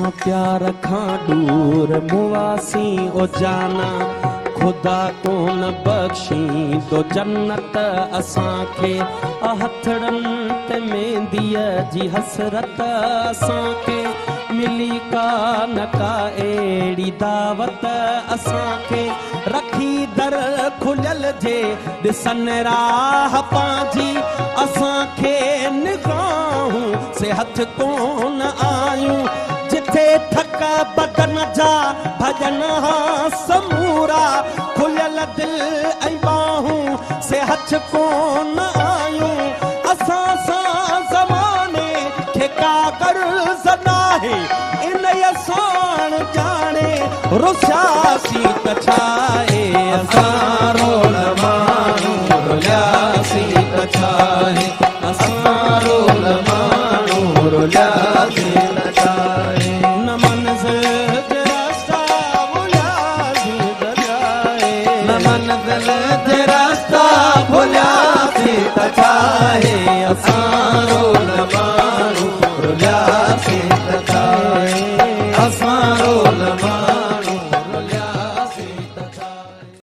اسان پيار کان ڏور مئاسين او جانا، خدا ڪونه بخشيندو جنت اسان کي. هٿڙن تي مينديء جي حسرت اسان کي، ملي ڪا نه ڪا اهڙي دعوت اسان کي. رکي در کليل جي ڏسن راهه پنهنجي، اسان کي نگاهون سي هٿ ڪونه آيون. جٿي ٿڪ بدن جا ڀڄن ها سمورا، کليل دل ۽ ٻانهون سي هٿ ڪونه آيون. اسان سان زماني کي ڪا غرض ناهي، انهيء ساڻ ڄاڻي رسياسين ته ڇاهي. اسان رول ماڻهو رلياسين ته ڇاهي. اسان رول ماڻهو رلياسين ته ڇاهي. نه منزل جي رستا ڀلياسين ته ڇاهي. نه منزل